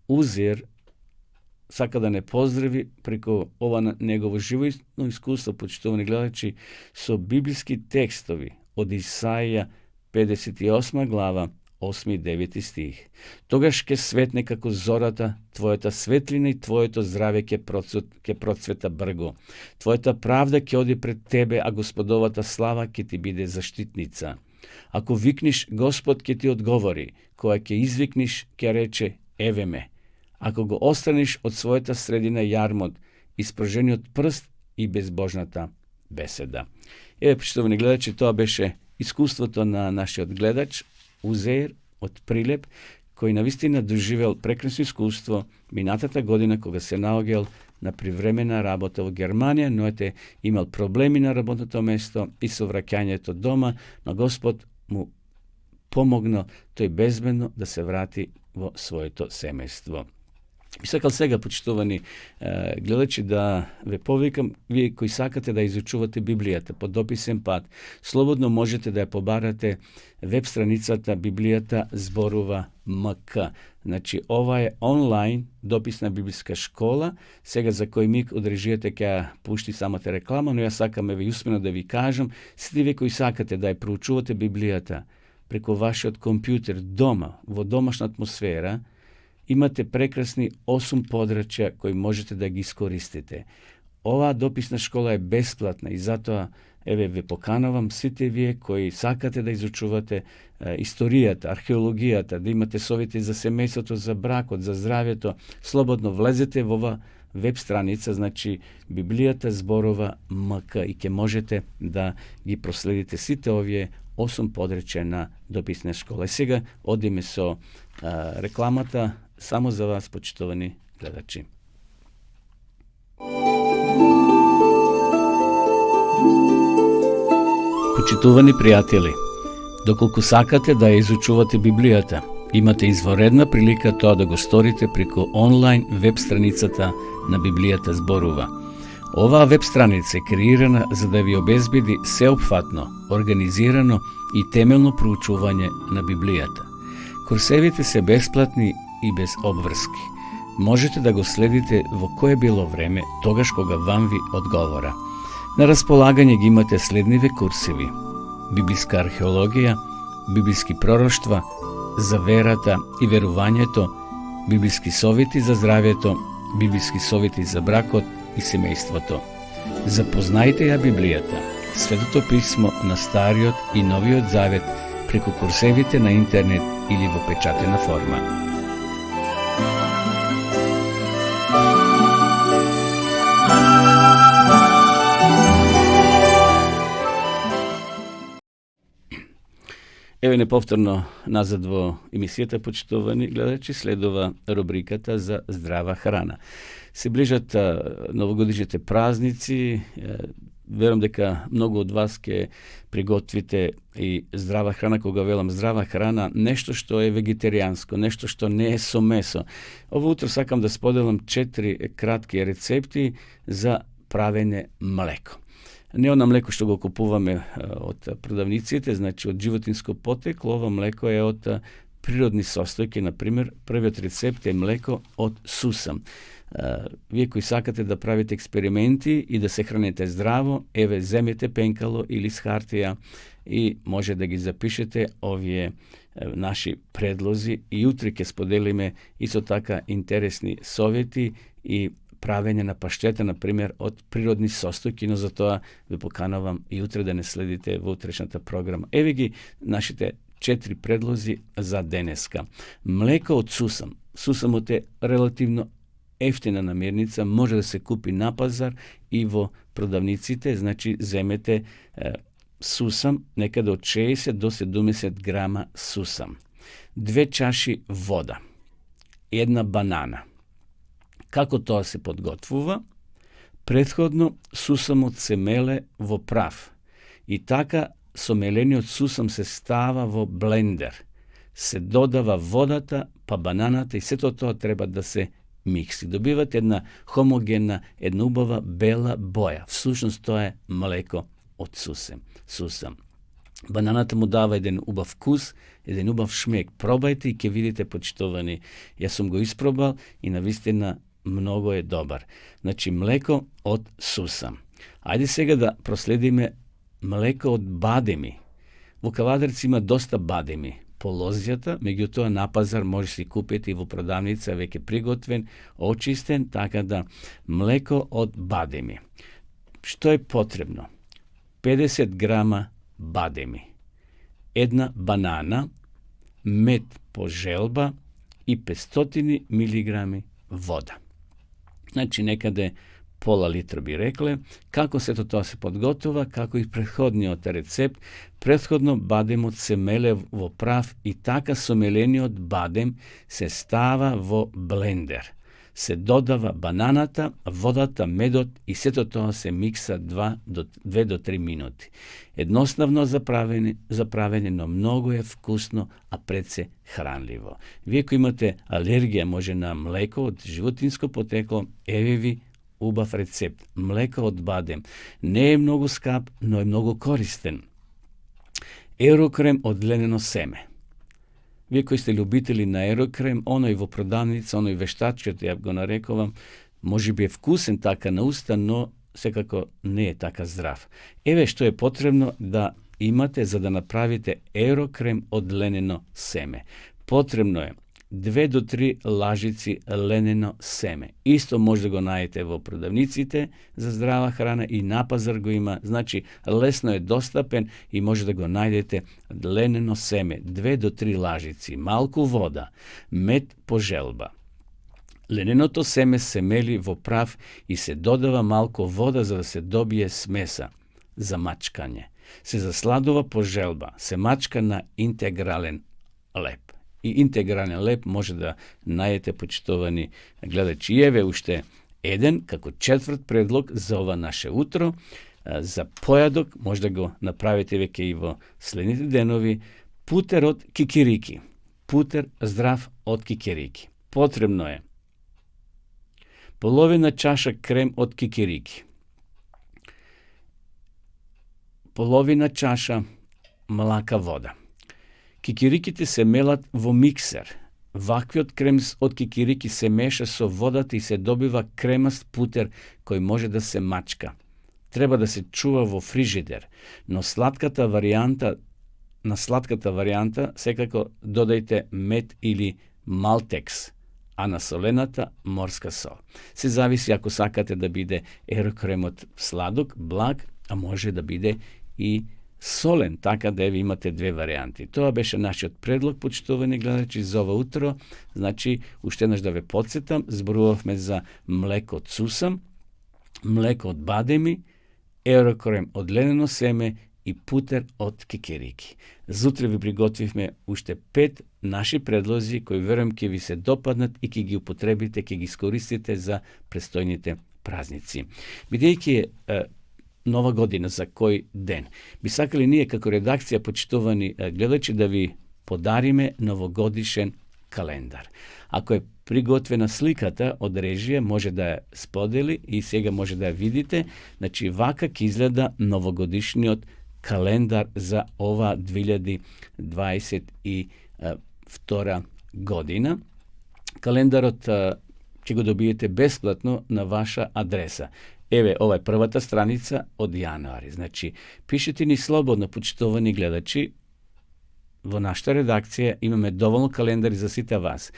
Узиер сака да не поздрави преку ова негово живосно искуство, почитувани гледачи, со библиски текстови од Исаија 58 глава, 8 и 9 стих. Тогаш ќе светне како зората, твојата светлина и твоето здраве ќе процвета бргу. Твојата правда ќе оди пред тебе, а Господовата слава ќе ти биде заштитница. Ако викниш, Господ ќе ти одговори. Кога ќе извикниш, ќе рече: "Еве ме." Ако го остраниш од својата средина јармот, испржениот прст и безбожната беседа. Еве, почитувани гледачи, тоа беше искуството на нашиот гледач Узеир од Прилеп, кој навистина доживел прекрасно искуство минатата година кога се наоѓал на привремена работа во Германија, но имал проблеми на работното место и со враќањето дома, но Господ му помогнал тој безбедно да се врати во своето семејство. Би сакал сега, почитувани гледачи, да ве повикам, вие кои сакате да изучувате Библијата по дописен пат, слободно можете да ја побарате веб страницата Библијата зборува МК. Значи, ова е онлайн дописна библиска школа. Сега за кој миг од режијата ќе ја пушти самата реклама, но ја сакам еве успено да ви кажам, сите вие кои сакате да ја проучувате Библијата преку вашиот компјутер дома, во домашна атмосфера, имате прекрасни 8 подрачја кои можете да ги искористите. Оваа дописна школа е бесплатна и затоа еве ве поканувам сите вие кои сакате да изучувате историјата, археологијата, да имате совети за семејството, за бракот, за здравјето, слободно влезете во ова веб страница, значи Библијата зборува МК и ќе можете да ги проследите сите овие 8 подрачја на дописна школа. И сега одиме со рекламата само за вас, почитувани гледачи. Почитувани пријатели, доколку сакате да ја изучувате Библијата, имате изворедна прилика тоа да го сторите преку онлайн веб страницата на Библијата зборува. Оваа веб страница е креирана за да ви обезбеди сеопфатно, организирано и темелно проучување на Библијата. Курсевите се бесплатни и без обврски. Можете да го следите во кое било време, тогаш кога вам ви одговора. На располагање ги имате следниве курсеви: библиска археологија, библиски пророштва, за верата и верувањето, библиски совети за здравјето, библиски совети за бракот и семејството. Запознајте ја Библијата, Светото писмо на Стариот и Новиот Завет преку курсевите на интернет или во печатена форма. Еве неповторно назад во емисијата, почитувани гледачи, следува рубриката за здрава храна. Се ближат новогодишните празници. Верувам дека многу од вас ќе приготвите и здрава храна. Кога велам здрава храна, нешто што е вегетаријанско, нешто што не е со месо. Ово утро сакам да споделам 4 кратки рецепти за правење млеко. Не она млеко што го купуваме од продавниците, значи од животинско потекло. Ова млеко е од природни состојки. Например, првиот рецепт е млеко од сусам. Вие кои сакате да правите експерименти и да се храните здраво, еве земете пенкало или с хартија и може да ги запишете овие наши предлози и утре ќе споделиме исто така интересни совети и правење на паштета, например, од природни состојки, но за тоа ве поканувам и утре да не следите во утрешната програма. Еве ги нашите 4 предлози за денеска. Млеко од сусам. Сусамот е релативно ефтина намирница, може да се купи на пазар и во продавниците, значи земете сусам, некаде од 60 до 70 грама сусам. 2 чаши вода. 1 банана. Како тоа се подготвува? Претходно сусамот се меле во прав и така со мелениот сусам се става во блендер. Се додава водата, па бананата и сето тоа треба да се микси. Добивате една хомогенна, една убава бела боја. Всушност тоа е млеко од сусам. Бананата му дава еден убав вкус, еден убав шмек. Пробајте и ќе видите, почитувани. Јас сум го испробал и навистина многу е добар. Значи, млеко од сусам. Ајде сега да проследиме млеко од бадеми. Во Кавадарци има доста бадеми по лозјата, меѓутоа на пазар може си купите и во продавница веќе приготвен, очистен, така да млеко од бадеми. Што е потребно? 50 грама бадеми, 1 банана, мед по желба и 500 милиграми вода. Значи некаде пола литра би рекле. Како сето тоа се подготова, како и претходниот рецепт, претходно бадемот се меле во прав и така со мелениот бадем се става во блендер. Се додава бананата, водата, медот и сето тоа се микса 2 до 3 минути. Едноставно за правење, но многу е вкусно, а пред се хранливо. Вие кои имате алергија може на млеко од животинско потекло, еве ви убав рецепт. Млеко од бадем. Не е многу скап, но е многу користен. Ерокрем од ленено семе. Вие кои сте љубители на ерокрем, оној во продавница, оној вештачкиот, ја го нарекувам, може би е вкусен така на уста, но секако не е така здрав. Еве што е потребно да имате за да направите ерокрем од ленено семе. Потребно е 2 до 3 лажици ленено семе. Исто може да го најдете во продавниците за здрава храна и на пазар го има. Значи, лесно е достапен и може да го најдете ленено семе. 2 до 3 лажици, малку вода, мед по желба. Лененото семе се мели во прав и се додава малку вода за да се добие смеса за мачкање. Се засладува по желба, се мачка на интегрален леп. И интегрален леп може да најдете, почитувани гледачи. Еве уште еден, како 4 предлог за ова наше утро. За појадок може да го направите веќе и во следните денови. Путер од кикирики. Путер здрав од кикирики. Потребно е половина чаша крем од кикирики, половина чаша млака вода. Кикириките се мелат во миксер. Ваквиот крем од кикирики се меша со водата и се добива кремаст путер кој може да се мачка. Треба да се чува во фрижидер, но на слатката варијанта секако додајте мед или малтекс, а на солената морска сол. Се зависи ако сакате да биде ерокремот сладок, благ, а може да биде и солен, така да ви имате две варијанти. Тоа беше нашиот предлог, почитувани гледачи, за ова утро. Значи, уште еднаш да ве подсетам, зборувавме за млеко од сусам, млеко од бадеми, ерокрем од ленено семе и путер од кикирики. Зутре ви приготвивме уште 5 наши предлози кои верувам ќе ви се допаднат и ќе ги употребите, ќе ги искористите за престојните празници. Бидејќи нова година, за кој ден? Би сакали ние како редакција, почитувани гледачи, да ви подариме новогодишен календар. Ако е приготвена сликата од режија, може да ја сподели и сега може да ја видите. Значи, вака ќе изгледа новогодишниот календар за ова 2022 година. Календарот ќе го добиете бесплатно на ваша адреса. Еве, ова е првата страница од јануари. Значи, пишете ни слободно, почитувани гледачи. Во нашата редакција имаме доволно календари за сите вас.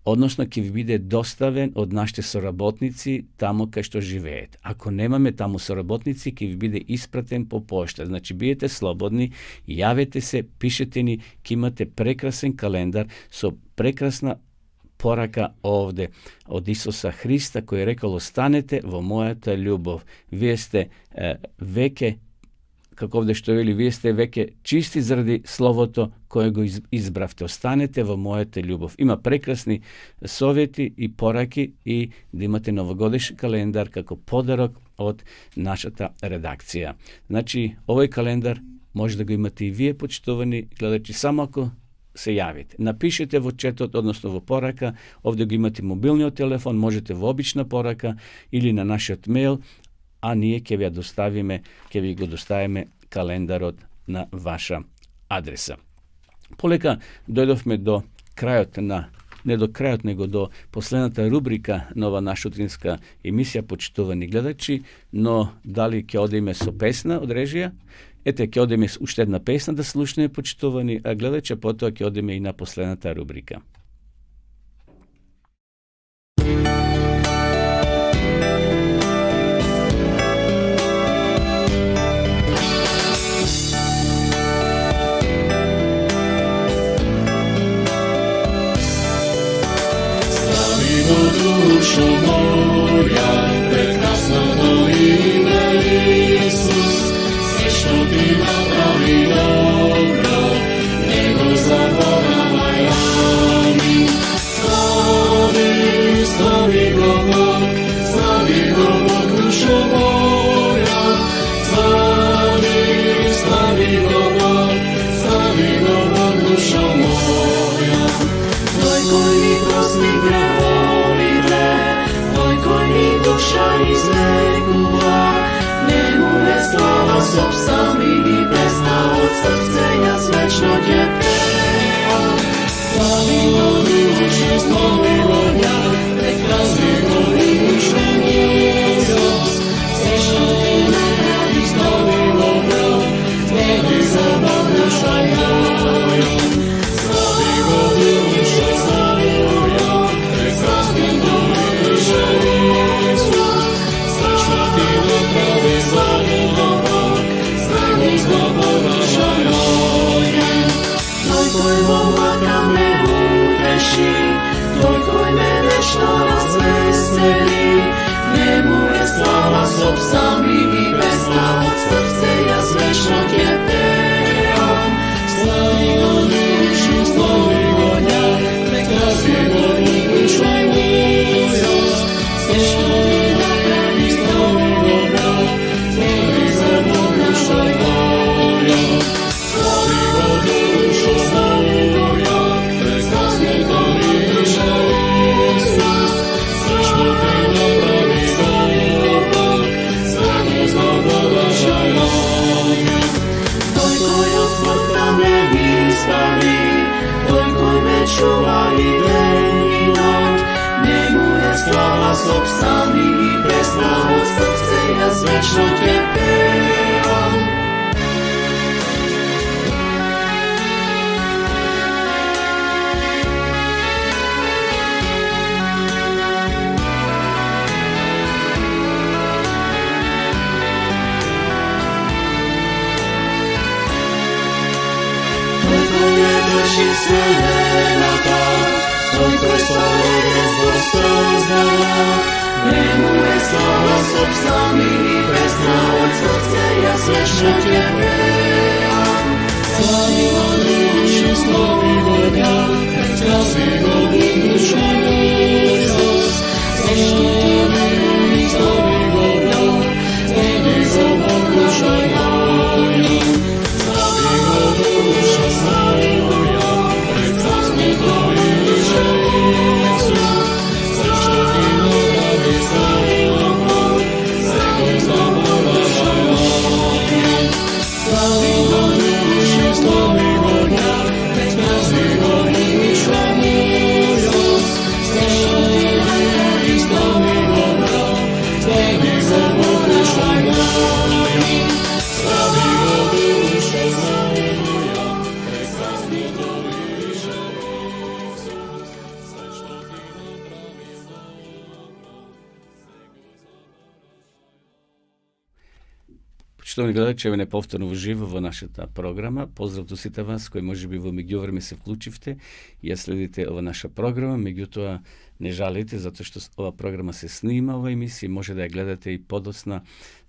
Односно, ќе ви биде доставен од нашите соработници таму кај што живеете. Ако немаме таму соработници, ќе ви биде испратен по пошта. Значи, биете слободни, јавете се, пишете ни, ќе имате прекрасен календар со прекрасна порака овде од Исуса Христа, кој е рекол: останете во мојата љубов. Вие сте веќе, како овде што вели, вие сте веќе чисти заради словото кое го избравте. Останете во мојата љубов. Има прекрасни совети и пораки и да имате новогодишен календар како подарок од нашата редакција. Значи, овој календар може да го имате и вие, почитувани гледачи, само ако се јавите. Напишете во четот, односно во порака, овде го имате мобилниот телефон, можете во обична порака или на нашиот мејл, а ние ќе ви го доставиме календарот на ваша адреса. Полека дојдовме до крајот не до крајот, него до последната рубрика на ова наша утринска емисија, почитувани гледачи, но дали ќе одиме со песна од режија? Ете, ќе одиме уште една песна да слушнеме, почитувани гледачи, потоа ќе одиме и на последната рубрика. Dušo moja, prekrasno ime Isus, sve što ti napravi dobro, nego zaboravaj, amin. Slavi go Bog, dušo moja, slavi go Bog, dušo moja. Tvoj koji mi prosti grehove, koji mi duša izlekува, njemu je slava sob sami i pesna od srce, jaz večno tje pevam. Slavimo duše, slavimo ja, prekrasimo dušo Isus, sve što ti ne radi, slavimo ja, slavi za Bog duša moja. Slavimo duše, slavimo ja, prekrasimo duše Isus, sve što ti napravi, slavimo Bog, slavi za Bog duša moja. Tvoj koji volaka me utreši, tvoj koji me večno razveseli, njemu je slava sob sami i pesna od srce, ja večno tje pevam. Slavimo dušu, slavimo ja, prekrasimo dušu Isus, sve što ti napravi, slavimo ja, slavi za Bog duša moja. Slavimo dušu, slavimo ja, prekrasimo dušu Isus, sve što ti napravi, slavimo Bog, slavi za sve što te pevam. Duši svenata, tvoj kroj svoje zborstvo znala, njemu je slava sobstva mi i pesna od srce, ja sve što te pevam. Slavi go dušu, slavi go ja, slavi go dušu moja, slavi go ja, slavi go dušu moja, slavi go dušu moja. Poštovani gledачи, неповторно уживо во нашата програма. Поздрав до сите вас кои можеби во меѓувреме се вклучивте и ја следите ова наша програма, меѓутоа не жалите затоа што ова програма се снима, ова емисија може да ја гледате и подоцна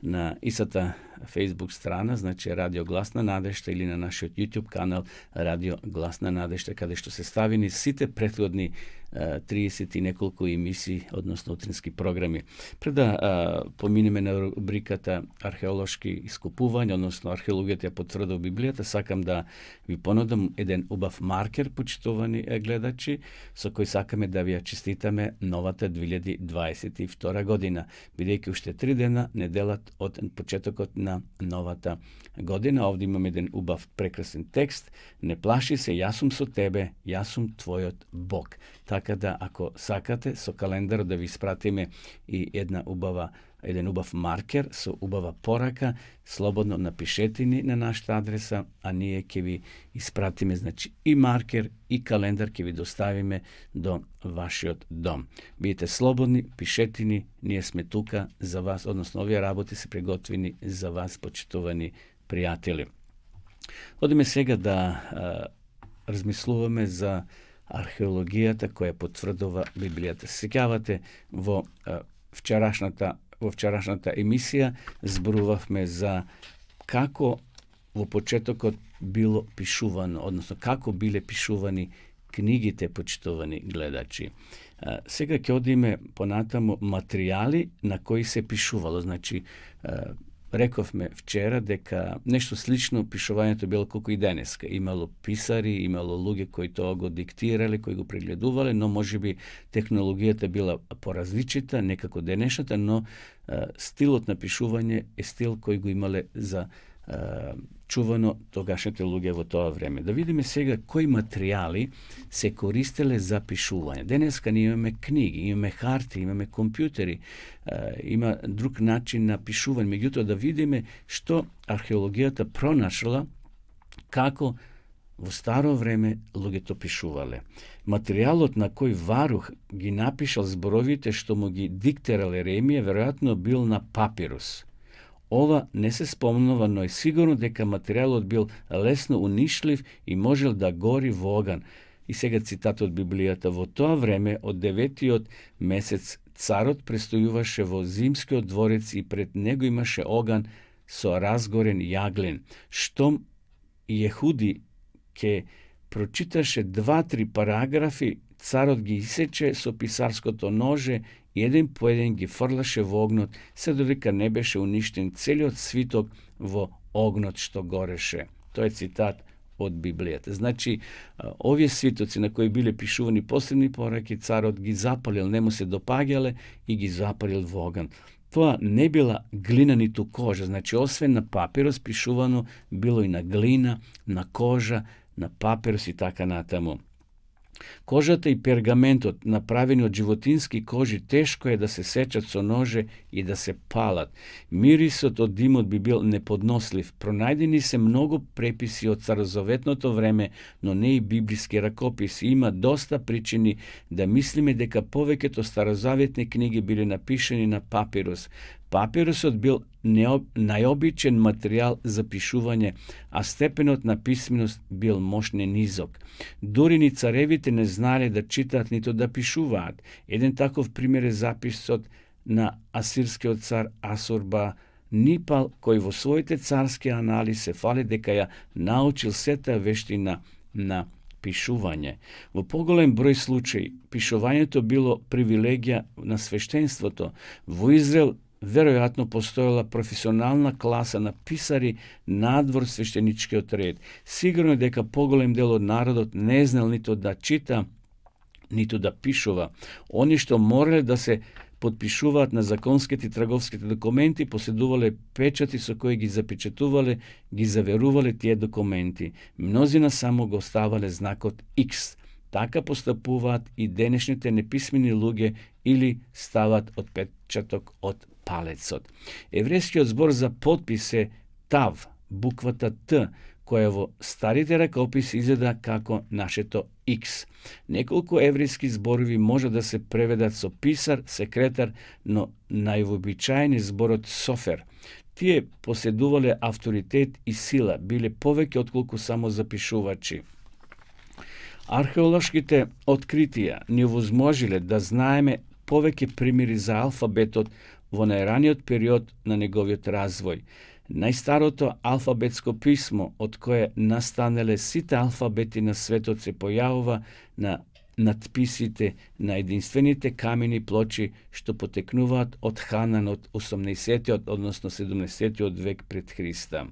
на истата Facebook страна, значи Радио Глас на надежта, или на нашиот YouTube канал Радио Глас на надежта, каде што се ставени сите претходни 30 и неколку емисии, односно утрински програми. Пред да поминеме на рубриката археолошки искупувања, односно археологијата ја потврдува Библијата, сакам да ви понудам еден убав маркер, почитувани гледачи, со кој сакаме да ви ја честитаме новата 2022 година, бидејќи уште 3 дена неделат од почетокот на новата година. Овде имаме еден убав прекрасен текст: не плаши се, јас сум со тебе, јас сум твојот Бог. Така да, ако сакате, со календарот да ви испратиме и еден убав маркер со убава порака, слободно напишете ни на нашата адреса, а ние ќе ви испратиме, значи, и маркер и календар ќе ви доставиме до вашиот дом. Бидете слободни, пишете ни, ние сме тука за вас, односно овие работи се приготвени за вас, почитувани пријатели. Одиме сега да размислуваме за археологијата која потврдува Библијата. Сеќавате во вчерашната емисија зборувавме за како во почетокот било пишувано, односно како биле пишувани книгите, почитувани гледачи. Сега ќе одиме понатаму материјали на кои се пишувало. Значи, рековме вчера дека нешто слично пишувањето било колку и денеска. Имало писари, имало луѓе кои тоа го диктирале, кои го прегледувале, но можеби технологијата била поразличита, некако денешната, но стилот на пишување е стил кој го имале за чувано тогашните луѓе во тоа време. Да видиме сега кои материјали се користеле за пишување. Денеска ние имаме книги, имаме харти, имаме компјутери, има друг начин на пишување. Меѓутоа да видиме што археологијата пронашла, како во старо време луѓето пишувале. Материјалот на кој Варух ги напишал зборовите што му ги диктирал Еремија, веројатно бил на папирус. Ова не се спомнува, но е сигурно дека материјалот бил лесно унишлив и можел да гори во оган. И сега цитат од Библијата: во тоа време, од 9-тиот месец, царот престојуваше во зимскиот дворец и пред него имаше оган со разгорен јаглен. Штом Јехуди ке прочиташе 2-3 параграфи, царот ги исече со писарското ноже и еден по еден ги фрлаше во огнот, се додека не беше уништен целиот свиток во огнот што гореше. Тоа е цитат од Библијата. Значи, овие свитоци на кои биле пишувани последни пораки, царот ги запалил, не му се допаѓале и ги запалил во оган. Тоа не била глина ниту кожа, значи освен на папирус пишувано било и на глина, на кожа, на папирус и така натаму. Кожата и пергаментот, направени од животински кожи, тешко е да се сечат со ноже и да се палат. Мирисот од димот би бил неподнослив. Пронајдени се многу преписи од старозаветното време, но не и библиски ракописи. Има доста причини да мислиме дека повеќето старозаветни книги биле напишани на папирус. Папирусот бил најобичен материјал за пишување, а степенот на писменост бил мощне низок. Дури ни царевите не знаеле да читаат ниту да пишуваат. Еден таков пример е записот на асирскиот цар Асурбанипал, кој во своите царски анали се фали дека ја научил сета вештина на пишување. Во поголем број случаи, пишувањето било привилегија на свештенството. Во Израел веројатно постоела професионална класа на писари надвор свештеничкиот ред. Сигурно дека поголем дел од народот не знал ниту да чита, ниту да пишува. Они што морале да се подпишуваат на законските и трговските документи, поседувале печати со кои ги запечатувале, ги заверувале тие документи. Мнозина само го оставале знакот X. Така постапуваат и денешните неписмени луѓе или стават отпечаток од палецот. Еврејскиот збор за подпис е тав, буквата Т, која во старите ракописи изгледа како нашето X. Неколку еврејски зборови може да се преведат со писар, секретар, но највообичаен е зборот софер. Тие поседувале авторитет и сила, биле повеќе отколку само запишувачи. Археолошките откритија ни овозможиле да знаеме повеќе примери за алфабетот во најраниот период на неговиот развој. Најстарото алфабетско писмо, од кое настанеле сите алфабети на светот, се појавува на надписите на единствените камени плочи што потекнуваат од Ханан од 18-тиот, односно 70-тиот век пред Христа.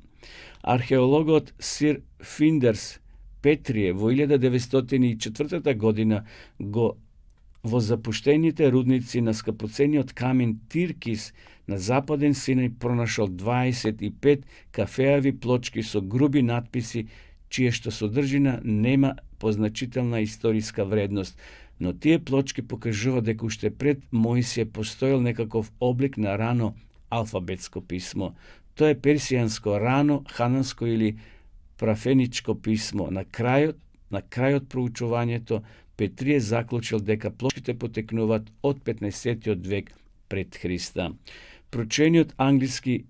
Археологот Сир Финдерс Петрие во 1904 година во запуштените рудници на скапоцениот камен Тиркис на западен Синај пронашол 25 кафеави плочки со груби надписи, чие што содржина нема позначителна историска вредност, но тие плочки покажуваат дека уште пред Мојсија постоел некаков облик на рано алфабетско писмо. Тоа е персијанско рано хананско или прафеничко писмо. На крајот проучувањето Петрие заклучил дека плочките потекнуваат од 15-тиот век пред Христа. Прочениот англиски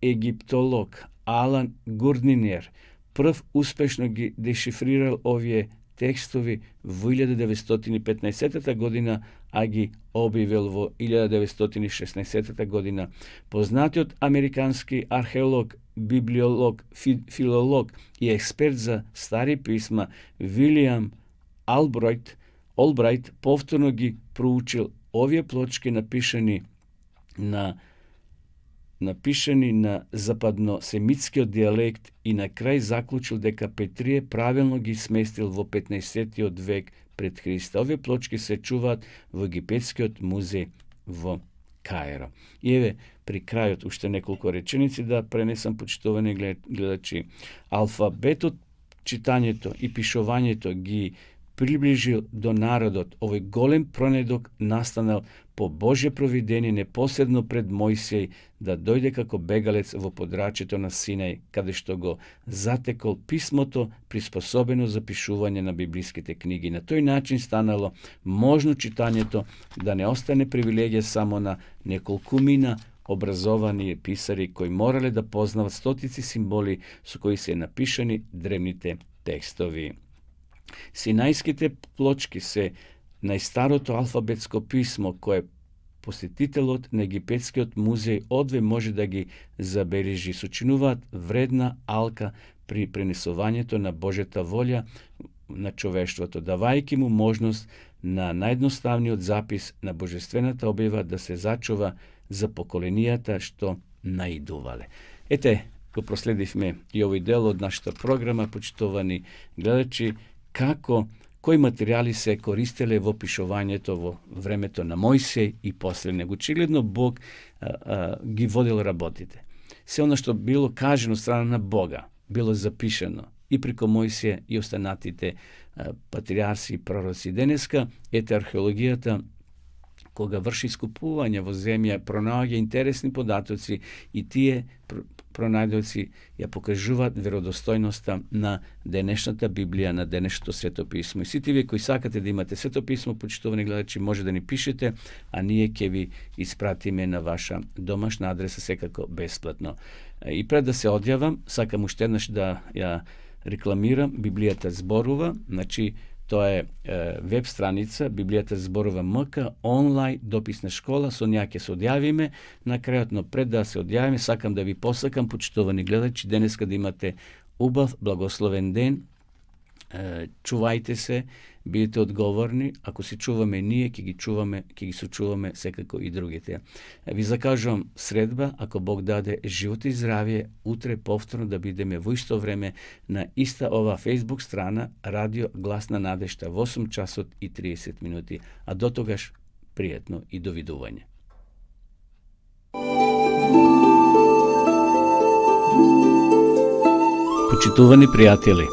египтолог Алан Гурднинер прв успешно ги дешифрирал овие текстови во 1915 година, а ги објавил во 1916 година. Познатиот американски археолог, библиолог, филолог и експерт за стари писма Вилијам Олбрајт повторно ги проучил овие плочки напишани на западносемитскиот дијалект и на крај заклучил дека Петрие правилно ги сместил во 15-тиот век пред Христа. Овие плочки се чуваат во Египетскиот музеј во Каиро. И еве, при крајот уште неколку реченици да пренесам, почитувани гледачи. Алфабетот, читањето и пишувањето ги приближил до народот. Овој голем пронедок настанал по Божје провидение непосредно пред Мојсија да дојде како бегалец во подрачјето на Синај, каде што го затекол писмото приспособено за пишување на библиските книги. На тој начин станало можно читањето да не остане привилегија само на неколкумина образовани писари кои морале да познават стотици символи со кои се напишани древните текстови. Синајските плочки се најстарото алфабетско писмо кое посетителот на Египетскиот музеј одве може да ги забележи. Сочинуваат вредна алка при пренесувањето на Божјата волја на човештвото, давајќи му можност на наједноставниот запис на божествената објава да се зачува за поколенијата што наидувале. Ете, го проследивме и овој дел од нашата програма, почитувани гледачи, кои материјали се користеле во пишувањето во времето на Мојсија и после него. Очигледно Бог ги водил работите. Се она што било кажено страна на Бога, било запишено и преко Мојсија и останатите патриарси и пророци. Денеска ете археологијата кога врши искупување во земја, пронаоѓа интересни податоци и тие пронајдоци ја покажуваат веродостојноста на денешната Библија, на денешното Свето писмо. И сите вие кои сакате да имате Свето писмо, почитувани гледачи, може да ни пишете, а ние ќе ви испратиме на ваша домашна адреса, секако бесплатно. И пред да се одјавам, сакам уште еднаш да ја рекламирам Библијата зборува, значи тоа е веб страница Библијата зборува МК, онлайн дописна школа, со неа ќе се одјавиме. На крајот, но пред да се одјавиме, сакам да ви посакам, почитувани гледачи, денеска да имате убав, благословен ден. Чувајте се, бидете одговорни, ако се чуваме ние, ќе ги сочуваме секако и другите. Ви закажувам средба, ако Бог даде живот и здравје, утре повторно да бидеме во исто време на иста ова Facebook страна Радио Глас на надежта во 8 часот и 30 минути. А до тогаш пријатно и довидување. Почитувани пријатели,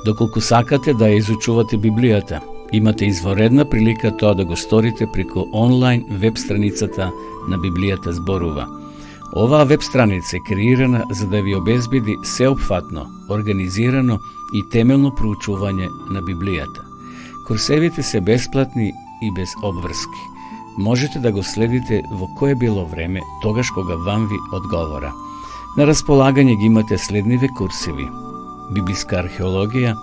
доколку сакате да ја изучувате Библијата, имате изворедна прилика тоа да го сторите преку онлайн веб страницата на Библијата зборува. Оваа веб страница е креирана за да ви обезбеди сеопфатно, организирано и темелно проучување на Библијата. Курсевите се бесплатни и без обврски. Можете да го следите во кое било време, тогаш кога вам ви одговора. На располагање ги имате следниве курсеви: библиска археологија,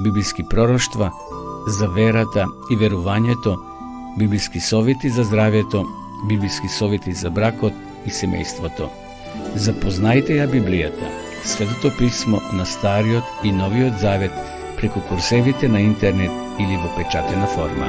библиски пророштва, за верата и верувањето, библиски совети за здравјето, библиски совети за бракот и семејството. Запознајте ја Библијата, Светото писмо на Стариот и Новиот Завет преку курсевите на интернет или во печатена форма.